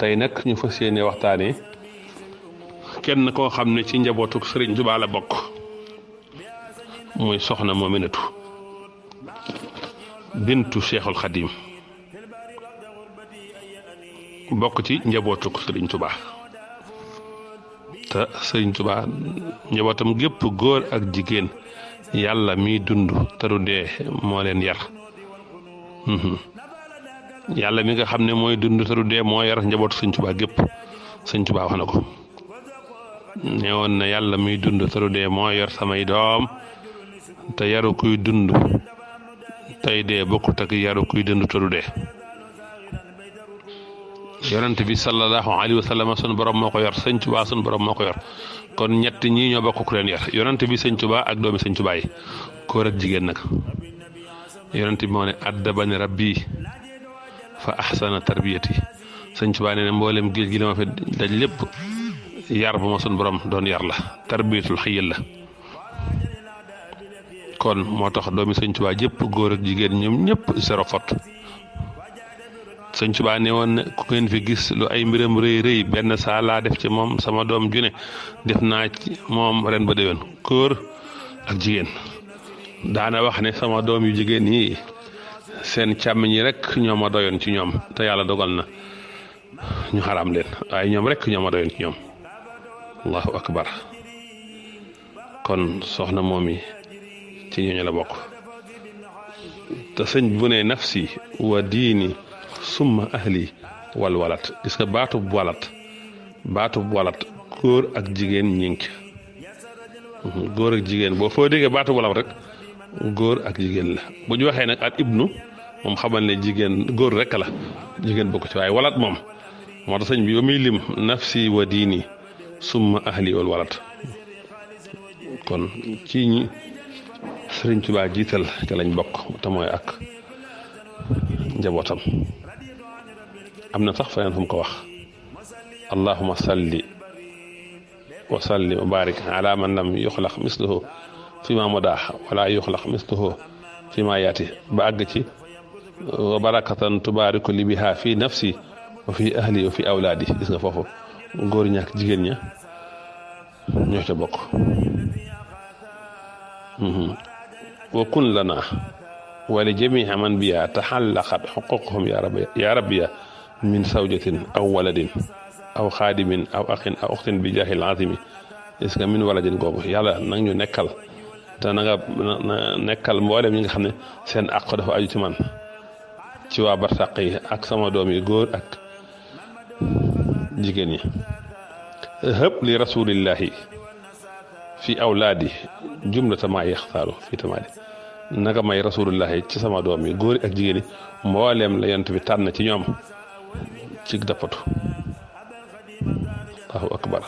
tey nag ñu fas yéene waxtaanee kenn koo xam ne ci njabootu Sëriñ Tuubaa la bokk muy soxna Mominatou bintu Cheikhul Khadim bokk ci njabootu Sëriñ Tuubaa te Sëriñ Tuubaa njabootam gépp góor ak jigéen yàlla miy dund te du dee moo leen yar yàlla mi nga xam ne mooy dund te du dee moo yar njabootu Sëriñ Tuubaa gépp Sëriñ Tuubaa wax na ko nee woon na yàlla miy dund te du dee moo yor samay doom te yaru kuy dund tey dee bokkut ak yaru kuy dund te du dee yonent bi sallallahu alayhi wa sallam sunu borom moo ko yor Sëriñ Tuubaa sunu borom moo ko yor kon ñett ñii ñoo bokk ku leen yar yonent bi Sëriñ Tuubaa ak doomi Sëriñ Tuubaa yi góor ak jigéen nag yonent bi moo ne addabani rabbi fa ahsana tarbiyati Sëriñ Tuubaa nee ne mboolem géej gi la ma fi daj lépp yar bu ma sunu borom doon yar la tarbiyatul xëyil la kon moo tax doomi Sëriñ Tuubaa yëpp góor ak jigéen ñoom ñëpp zéro faute Sëriñ Tuubaa ne woon ne ku ngeen fi gis lu ay mbiram rëy rëy benn saa laa def ci moom sama doom ju ne def naa ci moom ren ba déwén góor ak jigéen daana wax ne sama doom yu jigéen yi seen càmm ñi rek ñoo ma doyoon ci ñoom te yàlla dogal na ñu xaraam leen waaye ñoom rek ñoo ma doyoon ci ñoom allahu akbar kon soxna moom yi ci ñooñu la bokk te sëñ bu ne nafsi wa diini summa ahli wal walat gis nga baatub walat góor ak jigéen ñink góor ak jigéen boo foo déggee baatub walat rek góor ak jigéen la bu ñu waxee nag at ibnu moom xamal ne jigéen góor rek la jigéen bokk ci waaye walat moom moo tax sëñ bi ba muy lim nafsi wa diini summa ahli wal walat kon ci ñi Sëriñ Tuubaa jiital ca lañ bokk te mooy ak njabootam am na sax feneen fu mu ko wax allahumma salli wa sallim wa barik ala man lam yuxlaq misluhu fi ma modaax wala yuxlaq misluhu fi ma yaati ba àgg ci wa barakatan tubaariku li biha fi nafsi wa fi ahli wa fi awlaadi gis nga foofu góor ñaak jigéen ña ñoo ca bokk wa kun lana wa li jamii man biya taxallaqat xuququhum ya rabbiya min zawjatin aw waladin aw xaadimin aw axin aw uxtin bi jaahil azimi est-ce que min waladin googu yàlla nag ñu nekkal te na nga nekkal mboolem ñi nga xam ne seen àq dafa aju ci man ci waa barsàq yi ak sama doom yi góor ak jigéen ñi hëb li rasulillahi fi awlaadi jumlata maa yaxtaaru fi tamaadi nanga may rasulillahi ci sama doom yi góor ak jigéen ñi mbooleem la yonent bi tànn ci ñoom ci dappatu allahu akbar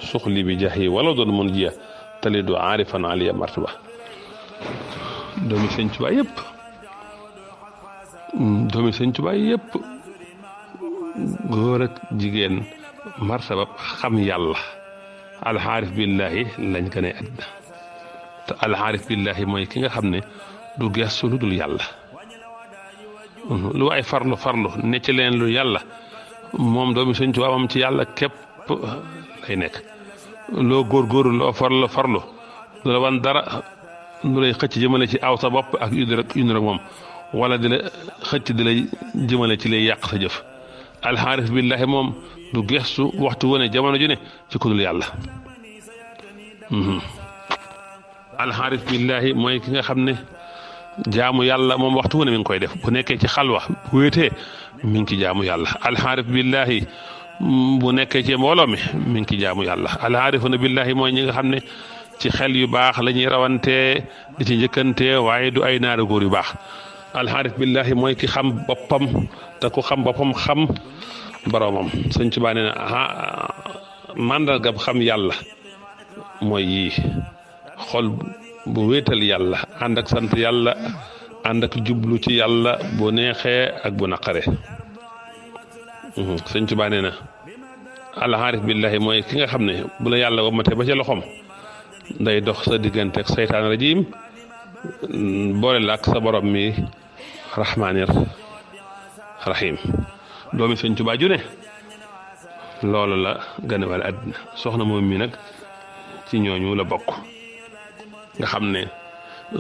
suxli bi jax yi wala doon mun jiya talidu aarifan aliya martaba doomi Sëriñ Tuubaa yëpp góor ak jigéen martaba xam yàlla alxaarif billahi lañ ko ne àddina te alxaarif billahi mooy ki nga xam ne du gestu lu dul yàlla lu waay farlu ne ci leen lu yàlla moom doomi Sëriñ Tuubaa moom ci yàlla képp lay nekk loo góorgóorlu loo farlu du la wan dara lu lay xëcc jëmale ci aw sa bopp ak yu rek moom wala di la xëcc di lay jëmale ci lay yàq sa jëf alxaarif billahi moom du gestu waxtu wane jamono ju ne ci ku dul yàlla alxaarif billahi mooy ki nga xam ne jaamu yàlla moom waxtu wane mi ngi koy def bu nekkee ci xalwa bu wéetee mi ngi ci jaamu yàlla alxaarif billahi bu nekkee ci mbooloo mi ngi ci jaamu yàlla alxaarifuna billahi mooy ñi nga xam ne ci xel yu baax la ñuy rawantee di ci njëkkantee waaye du ay naara góor yu baax alxaarif billahi mooy ki xam boppam te ku xam boppam xam boroomam Sëriñ Tuubaa nee na màndargam xam yàlla mooy yii xol bu wéetal yàlla ànd ak sant yàlla ànd ak jublu ci yàlla bu neexee ak bu naqare Sëriñ Tuubaa nee na alxaarif billahi mooy ki nga xam ne bu la yàlla wammatee ba ca loxoom day dox sa diggante ak seytaan rajim boole la ak sa borom mi rahmaanir rahim doomi sëñ Tuubaa ju ne loolu la gën a wala àddina soxna moom mi nag ci ñooñu la bokk nga xam ne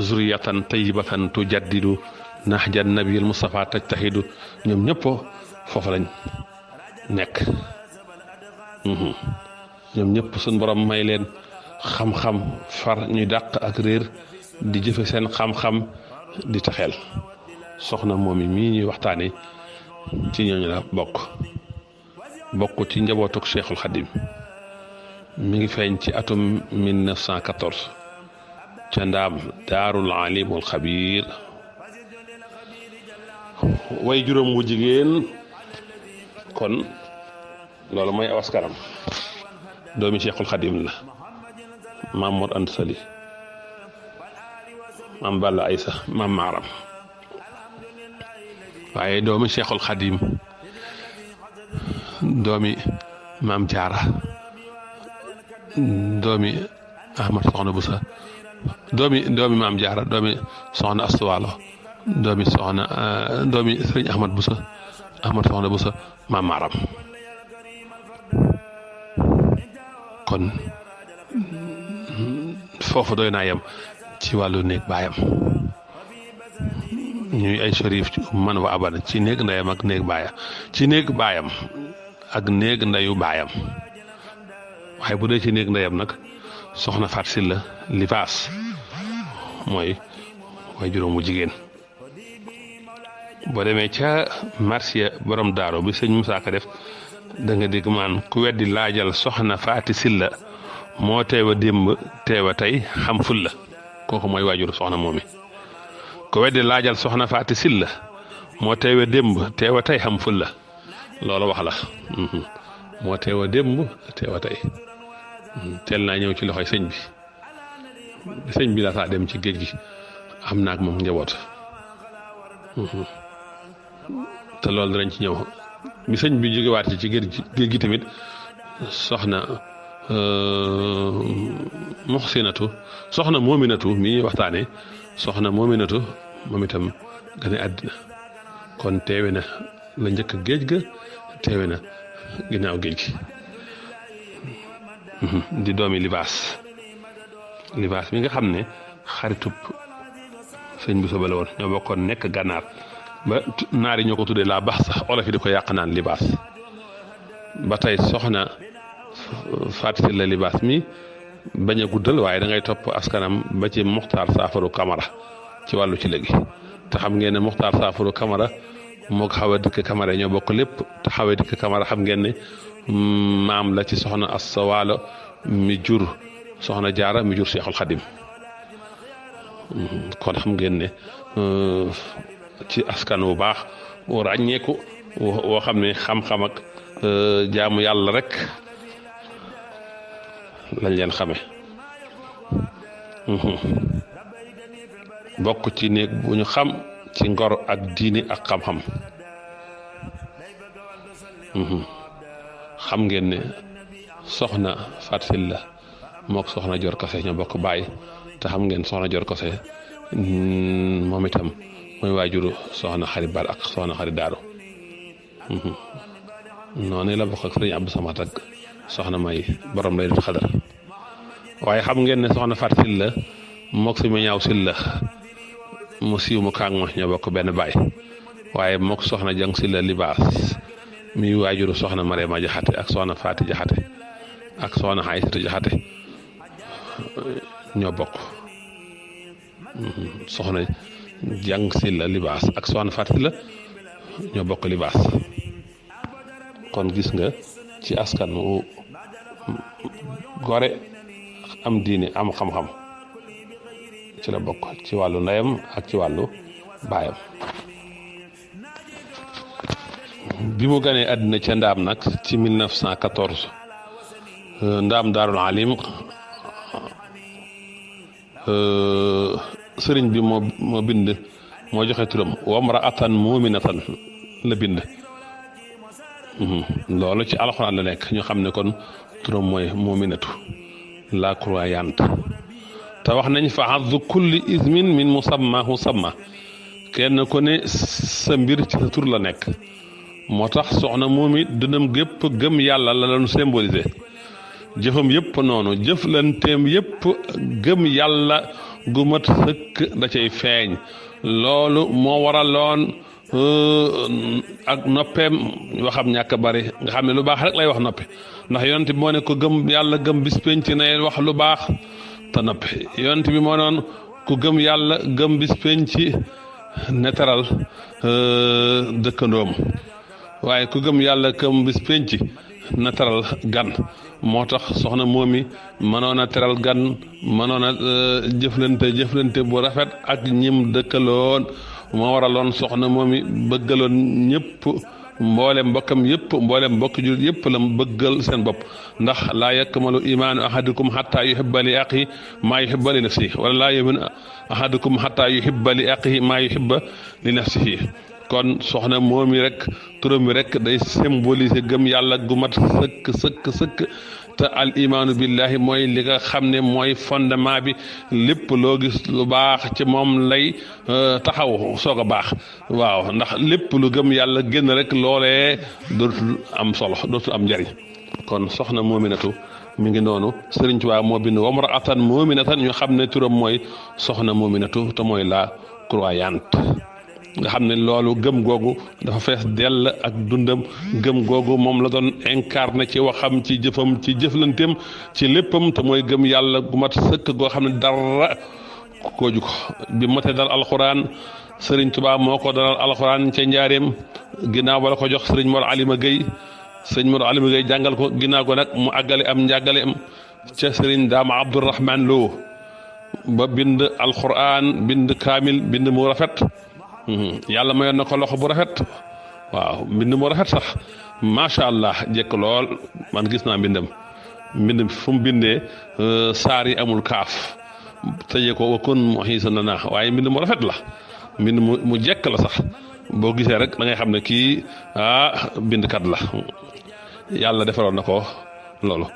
zuriyatan tayyibatan tujaddidu nahja nabiyil Mustafa tajtahidu ñoom ñëpp foofu lañ nekk ñoom ñëpp suñ borom may leen xam-xam far ñuy dàq ak réer di jëfe seen xam-xam di taxeel soxna moom yi mii ñuy waxtaane ci ñooñu la bokk ci njabootuk Cheikhul Khadim mi ngi feeñ ci atum 1914 ca ndaam daarul alimul xabiir way juróom wu jigéen kon loolu mooy awaskaram doomi Cheikhul Khadim la maam Mor Anta Sali maam Balla Aysa maam Maaram waaye doomi Cheikhul Khadim doomi maam Jaara doomi Ahmad Soxna Busa doomi maam Jaara doomi Soxna Astuwaalo doomi Sëriñ Ahmad Busa Ahmad Soxna Busa maam Maaram kon foofu doy naa yem ci wàllu néeg baayam ñuy ay shérif man wa abana ci néeg ndeyam ak néeg baayam ak néeg ndeyu baayam waaye bu dee ci néeg ndeyam nag soxna Faat Silla libaas mooy way juróom mu jigéen boo demee ca marsiya borom daaro bi sëñ Musaa Ka def da nga dégg maan ku weddi laajal soxna Faati Silla moo teewa démb teewa tey xam ful la kooku mooy waajuru soxna moomi ku weddi laajal soxna Faati Silla moo teewa démb teewa tey xam ful la loolu wax la moo teewa démb teewa tey teel naa ñëw ci loxoy sëñ bi la saa dem ci géej gi am naag moom njaboot te loolu danañ ci ñëw bi sëñ bi jógewaat ci géej gi tamit soxna Muxsinatu soxna Moominatu mi ñuy waxtaane soxna Moominatu moom itam gane àddina kon teewe na la njëkk géej ga teewe na ginnaaw géej gi di doomi libaas mi nga xam ne xaritub sëñ bu soobee la woon ñoo bokkoon nekk gànnaar ba naar yi ñoo ko tuddee laa baax sax olof yi di ko yàq naan libaas ba tey soxna Faati Silla libaas mi bañ a guddal waaye da ngay topp askanam ba ci Muxtaar Saafaru Kamara ci wàllu ci léegi te xam ngeen ne Muxtaar Saafaru Kamara moo ko xaw a dikk Kamara ñoo bokk lépp te xaw a dikk Kamara xam ngeen ne maam la ci soxna Asta Waalo mi jur soxna Jaara mi jur Cheikhul Khadim kon xam ngeen ne ci askan wu baax wu ràññeeku woo xam ne xam-xam ak jaamu yàlla rek lañ leen xame bokk ci néeg bu ñu xam ci ngor ak diini ak xam-xam xam ngeen ne soxna Faat Silla mook soxna Jor Kase ñoo bokk baay te xam ngeen soxna Jor Kase moom itam mooy waajuru soxna Xari Bar ak soxna Xari Daaru noonu la bokk ak sëriñ Abdou Samad ak soxna May borom lay dut xadar waaye xam ngeen ne soxna Faat Silla mook si ma ñaaw Silla mu siiw mu kaang ma ñoo bokk benn baay waaye mook soxna Jang Silla libaas mi waajuru soxna Marema Jaxate ak soxna Faati Jaxate ak soxna Aysatu Jaxate ñoo bokk soxna Jang Silla libaas ak soxna Faat Silla ñoo bokk libaas kon gis nga ci askan wu gore am diine am xam-xam ci la bokk ci wàllu ndeyam ak ci wàllu baayam bi mu ganee àddina ca ndaam nag ci 1914 ndaam daarul alim sëriñ bi moo bind moo joxe turam wamraatan muminatan la bind loolu ci alxuraan la nekk ñu xam ne kon turam mooy muminatu la croyante te wax nañ fa haddu kulli ismin min musammahu samma kenn ku ne sa mbir ci sa tur la nekk moo tax soxna moom it dundam gépp gëm yàlla la doon symboliser jëfam yëpp noonu jëflanteem yëpp gëm yàlla gu mat sëkk da cay feeñ loolu moo waraloon ak noppeem waxam ñàkk bari nga xam ne lu baax rek lay wax noppi ndax yonent bi moo ne ko gëm yàlla gëm bis penc na wax lu baax te noppi yonent bi moo noon ku gëm yàlla gëm bis penc ne teral dëkkandoom waaye ku gëm yàlla gëm bis penc na teral gan moo tax soxna moomi mënoon a teral gan mënoon a jëflante bu rafet ak ñim dëkkaloon moo waraloon soxna moomi bëggaloon ñëpp mboolem mbokkam yëpp mboolem mbokki jullit yëpp la bëggal seen bopp ndax laa yakmalu imaanu ahadikum xataa yuhibba li axihi maa yuhibba li nafsihi wala laa yuminu ahadukum xataa yuhibba li axihi maa yuhibba li nafsihi kon soxna moomi rek turam mi rek day symboliser gëm yàlla gu mat sëkk te al imaanu billahi mooy li nga xam ne mooy fondement bi lépp loo gis lu baax ci moom lay taxaw soog a baax waaw ndax lépp lu gëm yàlla génn rek loolee dootul am solo dootul am njariñ kon soxna moominatu mi ngi noonu Sëriñ Tuubaa moo bind wamra'atan moominatan ñu xam ne turam mooy soxna moominatu te mooy la croyante nga xam ne loolu gëm googu dafa fees dell ak dundam gëm googu moom la doon incarné ci waxam ci jëfam ci jëflanteem ci léppam te mooy gëm yàlla gu mat sëkk goo xam ne dara kooju ko bi mate dal alxuraan sëriñ Tuubaa moo ko dalal alxuraan ca njaareem ginnaaw ba la ko jox sëriñ Mor Alima Gueye sëriñ Mor Alima Gueye jàngal ko ginnaaw ko nag mu àggale am njàggale am ca sëriñ Daama Abdourahman Lo ba bind alxuraan bind kaamil bind mu rafet yàlla mayoon na ko loxo bu rafet waaw mbind mu rafet sax macha allah jekk lool man gis naa mbind fu mu bindee saar yi amul kaaf tëjee ko wakun muhisan na waaye mbind mu rafet la mbind mu jekk la sax boo gisee rek da ngay xam ne kii bindkat la yàlla defaroon na ko loolu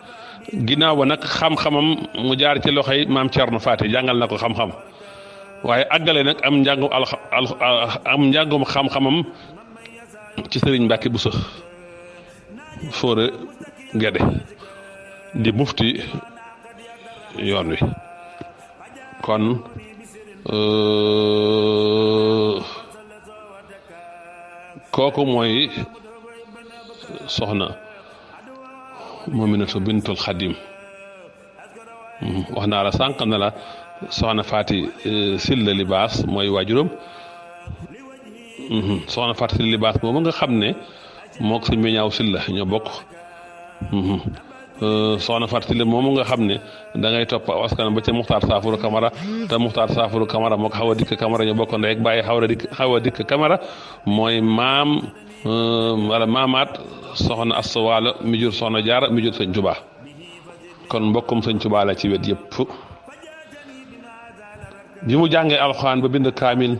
ginnaaw ba nag xam-xamam mu jaar ci loxoy maam Thierno Faty jàngal na ko xam-xam waaye àggale nag am njàngum xam-xamam ci sëriñ Mbàkke Buso Fóore Gede di mufti yoon wi kon kooku mooy soxna Moominatu bintul Xadim wax naa la sànq na la soxna Faty Sylla Libaas mooy waajuram soxna Faty Sylla Libaas boobu nga xam ne moo ko sëñ bi ñaaw Sylla ñoo bokk soxna Faty Sylla moomu nga xam ne da ngay topp askan ba ca Muxtaar Saafuru Kamara te Muxtaar Saafuru Kamara moo ko xaw a dikk Kamara ñoo bokk ndey ak bàyyi xaw a dikk Kamara mooy maam wala maamaat soxna Asta Waalo mi jur soxna Jaara mi jur sëñ Tuubaa kon mbokkum sëñ Tuubaa la ci wet yëpp bi mu jàngee alxuraan ba bind kaamil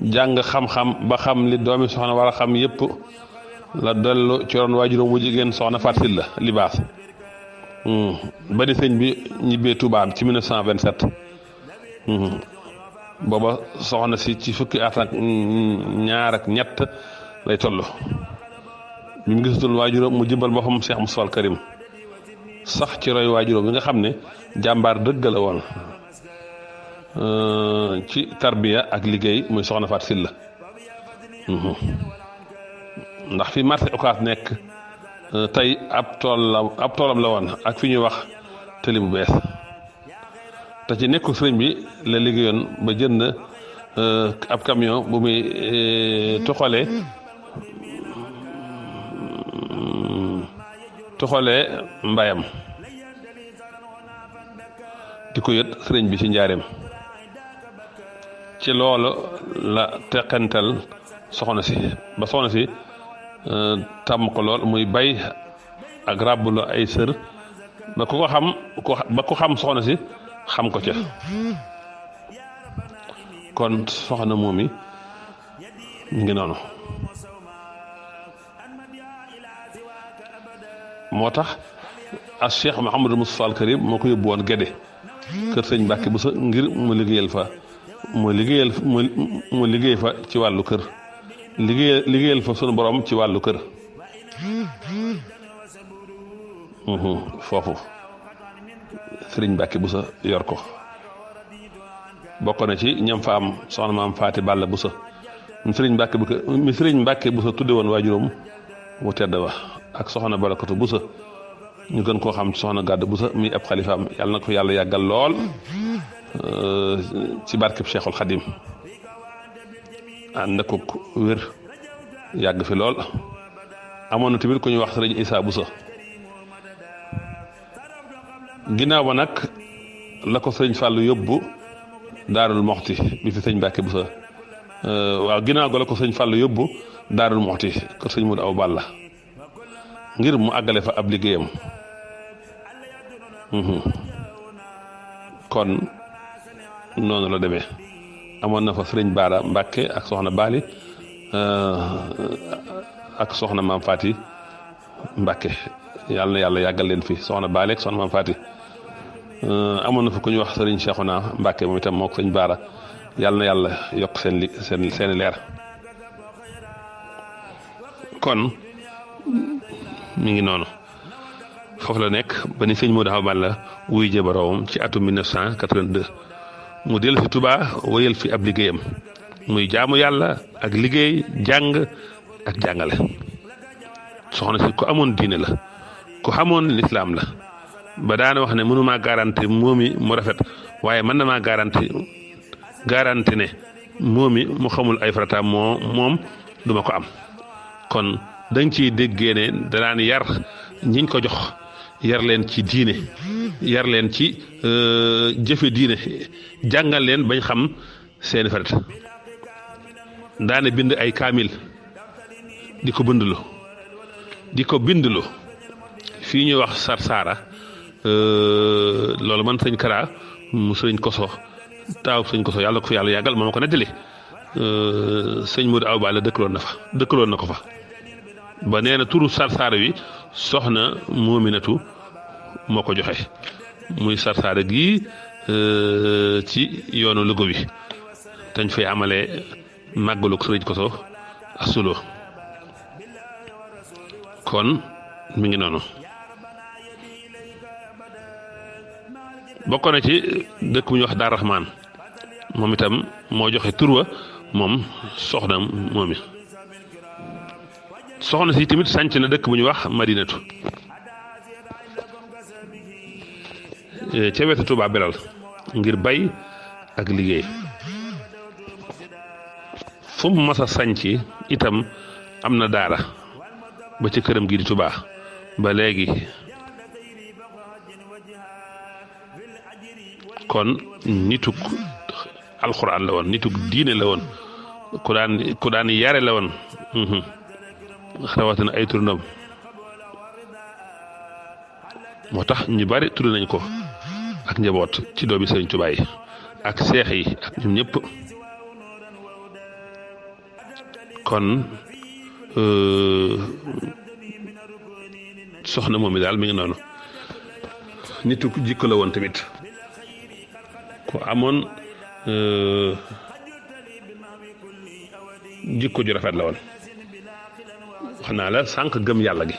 jàng xam-xam ba xam li doomi soxna war a xam yëpp la dellu ci ron waajuram wu jigéen soxna Faty Sylla Libaas ba di sëñ bi ñibbee Tuubaa ci 1927 booba soxna si ci fukki at ak ñaar ak ñett lay toll bi mu gisatul waajuram mu jëmbal boppam Cheikh Moustapha al Karim sax ci roy waajuram bi nga xam ne jàmbaar dëgg la woon ci tarbiya ak liggéey muy soxna Faty Sylla ndax fi marché Ocass nekk tey ab toolam la woon ak fi ñuy wax tëli bu bees te ci nekku sëriñ bi la liggéeyoon ba jënd ab camion bu muy tuxalee mbayam di ko yët sëriñ bi ci njaareem ci loolu la teqantal soxna si ba soxna si tàmm ko lool muy bay ak ràbbulu ay sër ba ku xam soxna si xam ko ca kon soxna moom mi ngi noonu moo tax as Cheikh Mouhamadou Moustapha al Karim moo ko yóbbu woon Gédé kër sëñ Mbàkke bu sa ngir mu liggéey fa ci wàllu kër liggéeyal fa sunu borom ci wàllu kër foofu sëriñ Mbàkke Buso yor ko bokk na ci ñam fa am soxna maam Faati Balla Buso mi sëriñ Mbàkke Buso tudde woon waajuróom bu tedd wa ak soxna Barakatu Buso ñu gën koo xam ci soxna Gàdd Buso mi ab xalifaam yàlla na ko yàlla yàggal lool ci barkeb Cheikhul Xadim ànd ak wér yàgg fi lool amoon na tamit ku ñuy wax sëriñ Isaa Buso ginnaaw ba nag la ko sëriñ Fàllu yóbbu Daarul Moxti bi fi sëñ Mbàkke Buso waaw ginnaaw ga la ko sëñ Fàllu yóbbu Daarul Moxti kër sëñ Moodu Awa Balla ngir mu àggale fa ab liggéeyam kon noonu la demee amoon na fa sëriñ Baara Mbàkke ak soxna Baali ak soxna Maam Faati Mbàkke yàlla na yàlla yàggal leen fi soxna Baali ak soxna Maam Faati amoon na fa ku ñuy wax sëriñ Cheikhouna Mbàkke moom itam moo ko sëñ Baara yàlla na yàlla yokk seen leer kon mi ngi noonu foofu la nekk ba ni sëñ Moodu Awa Balla wuy jë boroomam ci atum 1982 mu dellu fi Touba wéyal fi ab liggéeyam muy jaamu yàlla ak liggéey jàng ak jàngale soxna si ku amoon diine la ku xamoon lislaam la ba daana wax ne mënumaa garanti moomi mu rafet waaye mën na maa garanti ne moomi mu xamul ay farataam moom duma ko am kon danga ciy déggee ne danaan yar ñiñ ko jox yar leen ci diine yar leen ci jëfe diine jàngal leen bañ xam seeni farat daane bind ay kaamil di ko bindlu fii ñuy wax Sarsara loolu man sëñ Kara mu sëñ Koso taaw sëñ Koso yàlla ko fi yàlla yàggal moo ma ko nettali sëñ Moodu Awa Balla dëkkaloon na ko fa ba nee na turu Sarsara wi soxna Moominatu moo ko joxe muy Sarsara gi ci yoonu Louga bi dañ fay amalee màggalug sëriñ Koso Asulo kon mi ngi noonu bokk na ci dëkk bu ñuy wax Daar Rahmaan moom itam moo joxe turwa moom soxna moomi soxna si tamit sanc na dëkk bu ñuy wax Madinatu ca wetu Touba Belal ngir bay ak liggéey fu mu mas a sanc itam am na daara ba ci këram gi di Touba ba léegi kon nituk alxuraan la woon nituk diine la woon ku daan yare la woon rawatina ay turndam moo tax ñu bari tudd nañ ko ak njaboot ci doomi Sëriñ Tuubaa yi ak seex yi ak ñoom ñëpp kon soxna moom mi daal mi ngi noonu nitu jikko la woon tamit ku amoon jikko ju rafet la woon wax naa la sànq gëm yàlla gi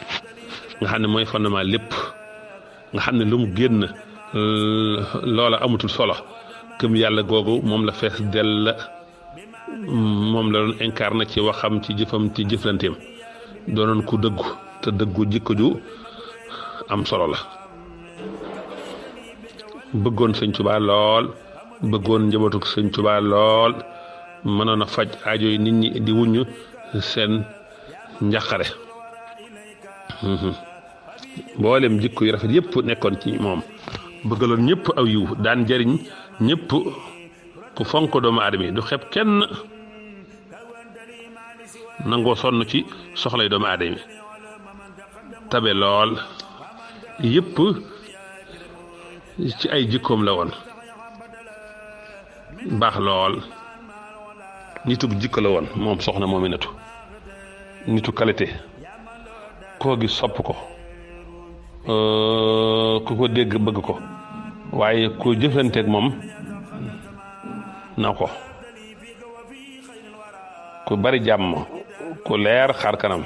nga xam ne mooy fondement lépp nga xam ne lu mu génn loola amatul solo gëm yàlla googu moom la fees dell moom la doon incarné ci waxam ci jëfam ci jëflanteem doonoon ku dëggu te dëggu jikko ju am solo la bëggoon Sëñ Tuubaa lool bëggoon njabootu Sëñ Tuubaa lool mënoon a faj aajo yi nit ñi di wuññu seen njàqare mboolem jikko yu rafet yëpp nekkoon ci moom bëggaloon ñëpp aw yiw daan jariñ ñëpp ku fonk doomu aadama yi du xeeb kenn nangoo sonn ci soxlay doomu aadama yi tabe lool yëpp ci ay jikkoom la woon baax lool nitug jikko la woon moom soxna Moominatu nitu qualité koo gis sopp ko ku ko dégg bëgg ko waaye ku jëflanteeg moom na ko ku bari jàmm ku leer xar kanam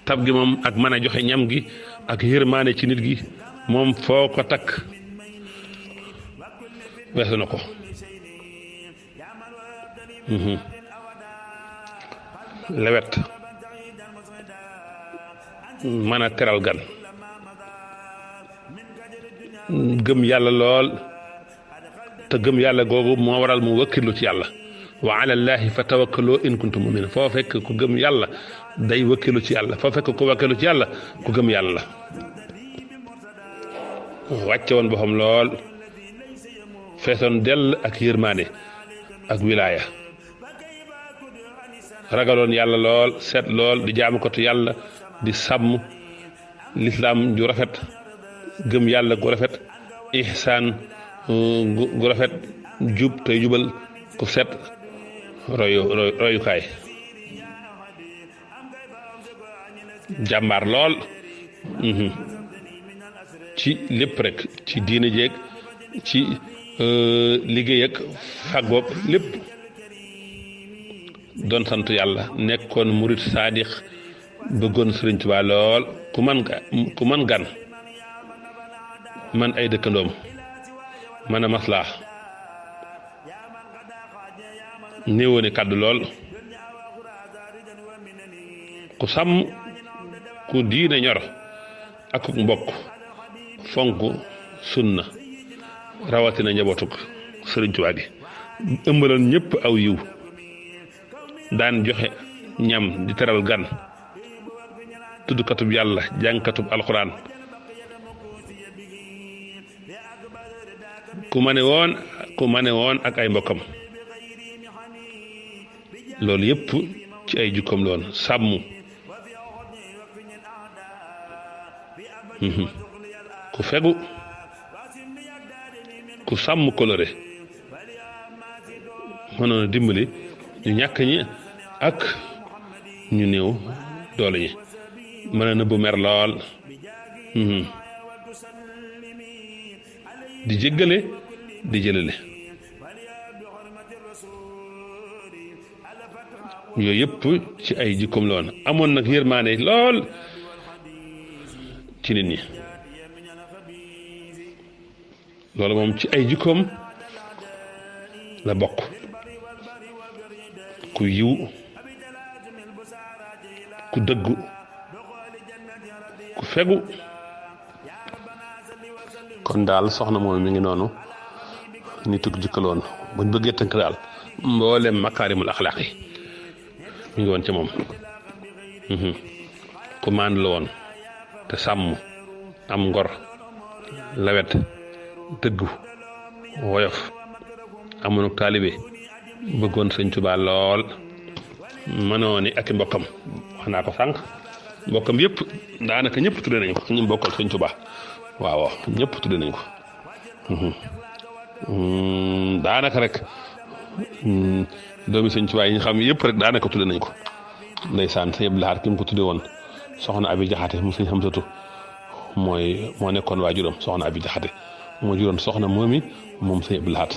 tab gi moom ak mën a joxe ñam gi ak yërmaane ci nit gi moom foo ko takk weesu na ko lewet mën a teral gan gëm yàlla lool te gëm yàlla googu moo waral mu wakkilu ci yàlla wa ala llaahi fa tawakkaloo in kuntum mu'minin foo fekk ku gëm yàlla day wakkilu ci yàlla foo fekk ku wakkilu ci yàlla ku gëm yàlla la wàcce woon boppam lool feesoon dell ak yërmaane ak wilaaya ragaloon yàlla lool seet lool di jaamu ko tu yàlla di sàmm lislaam ju rafet gëm yàlla gu rafet ihsaan gu rafet jub tey jubal ku set royukaay jàmbaar lool ci lépp rek ci diine jeeg ci liggéey ak fàggoog lépp doon sant yàlla nekkoon murit saadix bëggoon Sëriñ Tuubaa lool ku man gan man ay dëkkandoom mën a maslaa néewoo ne kàddu lool ku sàmm ku diine ñor ak ku mbokk fonk sunna rawatina njabootuk Sëriñ Tuubaa gi ëmbaloon ñëpp aw yiw daan joxe ñam di teral gan tuddkatub yàlla jàngkatub alxuraan ku mane woon ak ay mbokkam loolu yëpp ci ay jukkoom loon sàmm ku fegu ku sàmm kolore mënoon a dimbali ñu ñàkk ñi ak ñu néew doole ñi mën a nëbbu mer lool di jéggale di jëlale yooyu yëpp ci ay jikkoom la woon amoon nag yërmaane lool ci nit ñi loolu moom ci ay jikkoom la bokk ku yiw ku dëggu ku fegu kon daal soxna moom mi ngi noonu nituk jikkaloon buñ bëggee tënk daal mboolem makaarimul axlaaq yi mi ngi woon ca moom ku maand la woon te sàmm am ngor lawet dëggu woyof amoon ak taalibe bëggoon Sëñ Tuubaa lool mënoo ni ak i mbokkam wax naa ko sànq mbokkam yëpp daanaka ñëpp tudde nañ ko ñu bokkal Sëñ Tuubaa waaw ñëpp tudde nañ ko daanaka rek doomi Sëñ Tuubaa yi ñu xam yëpp rek daanaka tudde nañ ko ndeysaan sëñ Abdou Lahad ki mu ko tudde woon soxna Abi Jaxate mu sëñ Xamsatu moo nekkoon waajuram soxna Abi Jaxate moo juróon soxna moomi moom sëñ Abdou Lahad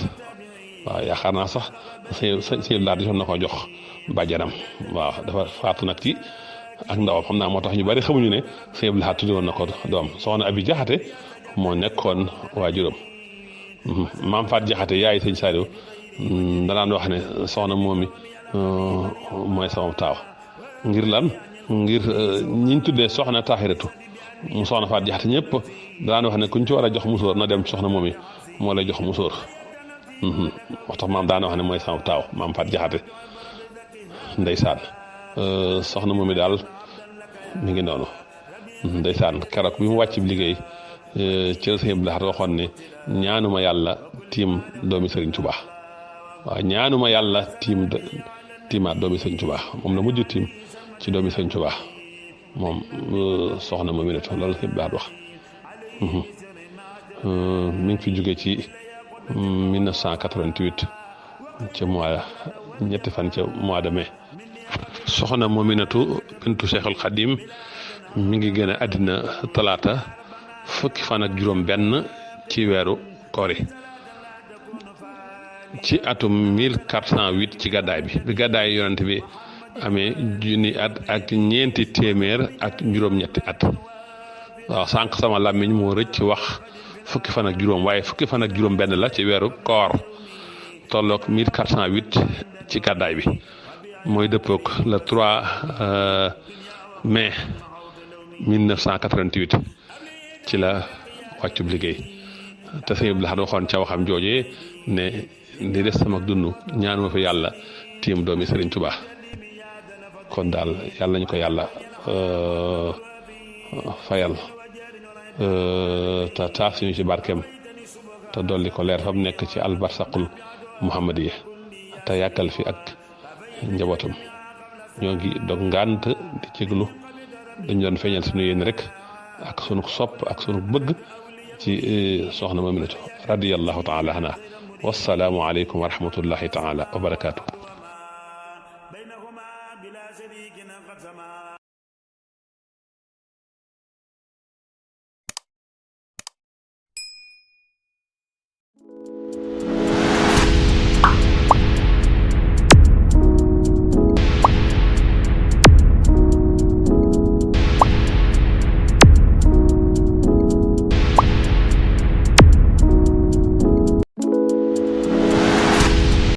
waaw yaakaar naa sax sëñ Abdou Lahad defoon na ko jox bàjjanam waaw dafa faatu nag ci ak ndawam xam naa moo tax ñu bari xamuñu ne sëñ Abdou Lahad tudde woon na ko doom soxna Abi Jaxate moo nekkoon waajuram maam Faat Jaxate yaay sëñ Saliou danaan wax ne soxna moomi mooy sama taaw ngir lan ngir ñiñ tuddee soxna Taxiratu mu soxna Faat Jaxate ñëpp daan wax ne kuñ ci war a jox musóor na dem soxna moom yi moo lay jox musóor moo tax maam daan wax ne mooy sama taaw maam Faat Jaxate ndeysaan soxna moom yi daal mi ngi noonu ndeysaan keroog bi mu wàcc bi liggéey ci Sëñ Abdou Lahad waxoon ne ñaanuma yàlla tiim doomi Sëriñ Tuubaa waaw ñaanuma yàlla tiimaat doomi Sëriñ Tuubaa moom la mujj tiim ci doomi Sëriñ Tuubaa moom soxna moom it loolu Sëñ Abdou Lahad wax mi ngi fi jóge ci 1988 ca ñetti fan ca mois de mai soxna Mominatou bintu Cheikhul Khadim mi ngi gën a àddina talaata fukki fan ak juróom benn ci weeru koor yi ci atum 1408 ci gàddaay bi gàddaay yonent bi amee junni at ak ñeenti téeméer ak juróom-ñetti at waaw sànq sama làmmiñ moo rëcc wax fukki fan ak juróom waaye fukki fan ak juróom benn la ci weeru koor tolloog 1408 ci gàddaay bi mooy dëppoog le 3 mai 1988 ci la wàccub liggéey te sëñ Abdou Lahad waxoon ca waxam joojee ne di des sama dund ñaanuma fi yàlla tiim doomi Sëriñ Tuubaa kon daal yàlla nañu ko yàlla fayal te taas suñu ci barkeem te dolli ko leer fa mu nekk ci albarsaqul muhammadiya te yàkkal fi ak njabootam ñoo ngi dog ngànt di jéglu dañu doon feeñal suñu yéen rek ak sunu sopp ak sunu bëgg ci soxna Maminatu radiyallahu taala anha wassalaamu aleykum wa rahmatullahi taala wa barakaatu